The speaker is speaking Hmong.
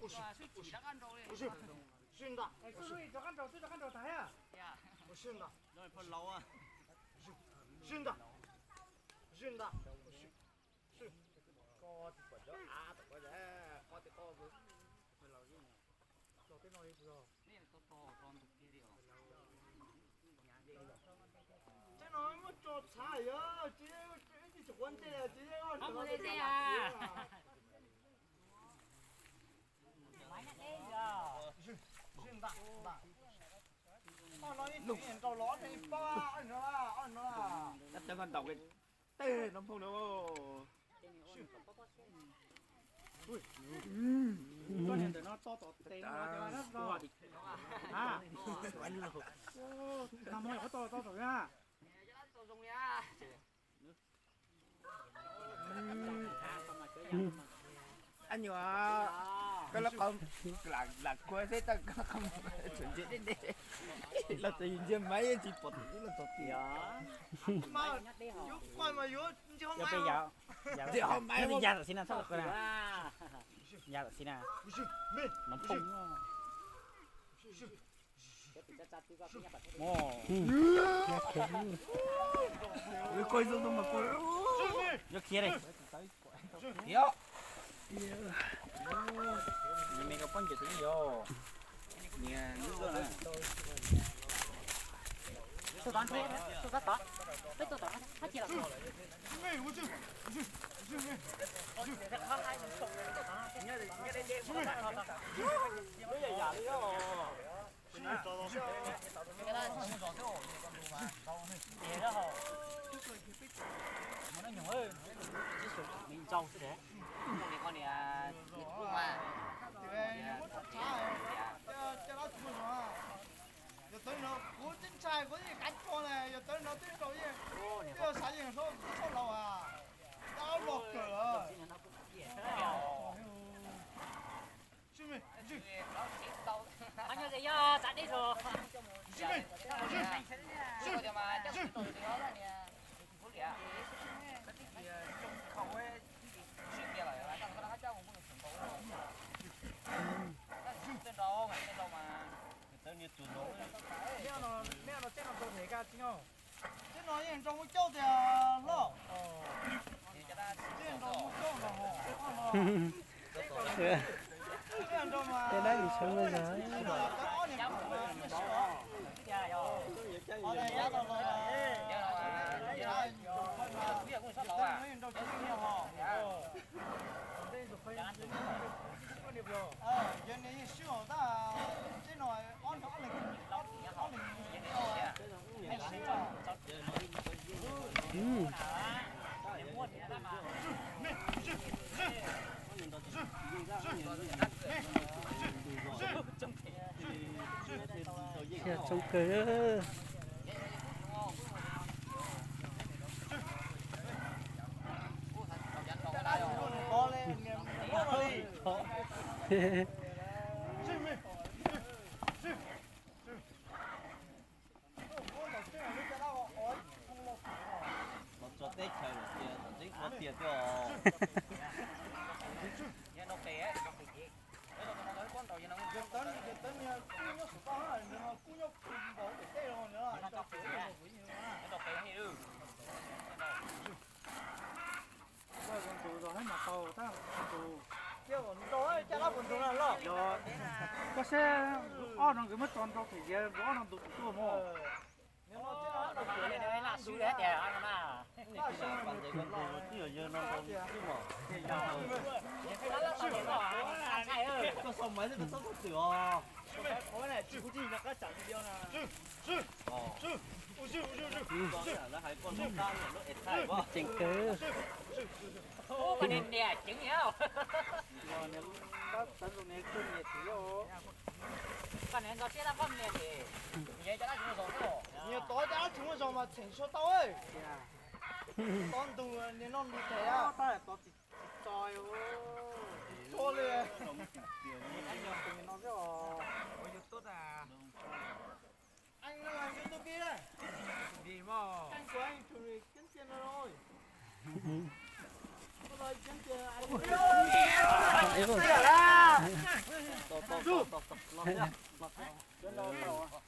Ua si, ua si, ua si ntag, ua si ntag, ua si ntag, ua si ntag, ua si ntag, ua si, ua si. Koj tsis pom cov av tom ko, koj tsis koj, los tej no. Tej no muab tso txhav yog tsis, tsis quav ntsej tsis. Oj no ib tug nrau los ob tug ib pob no, ob no. Tej no phooj no. Koj niag ntawm no to tom tes no, nag hmo yog qhov to to tom na. Ab nyuam, koj lub qhov lam kua xwb, tau koj qhov muag tseem ntsia deb deb, los txog yus ntsia maiv yeej tsis pom tim ub los txog tim. Ntsia hauv maiv, ya tam sim na, txhob los ko na, ya tam sim na, no phooj. Koj zoo zoo mas koj yuav khiav li. Khiav. Nws me koj pob ncaws tus ib yog. Niag lub loj na. Yog tawv no kuv twb ntshai, kuv yeej kav tso na, yog tawv no twb nrau yeej, twb yog xav yeej hlob txhob laus a, dab los kawg. Neb no tej no nrau them kab tsis no. Tej no yeej nrau muaj cauj tiag hlob. Tej nrau muaj cauj no. Tej nrau mas. Tej dab lus sawv mas zog. Yog nws yeej swb hauv tab, tej no ob leeg, ob leeg, ob leeg. Siab tsoo kawg. Los txog teb chaws lawm tiag, txog tseeb qhuav tiag tiag os. Koj saib ob no nkawd muab tso nrau them, nkawd ob no ntu tus tuaj mog. Koj sau maiv xwb koj txhob txwm os. Tseem kawg. Nyias tod cov dab tsi muaj zog mas txheem suav tau. Tod ntug niag no nrug them. Tsis tso li. Los tau, los tau.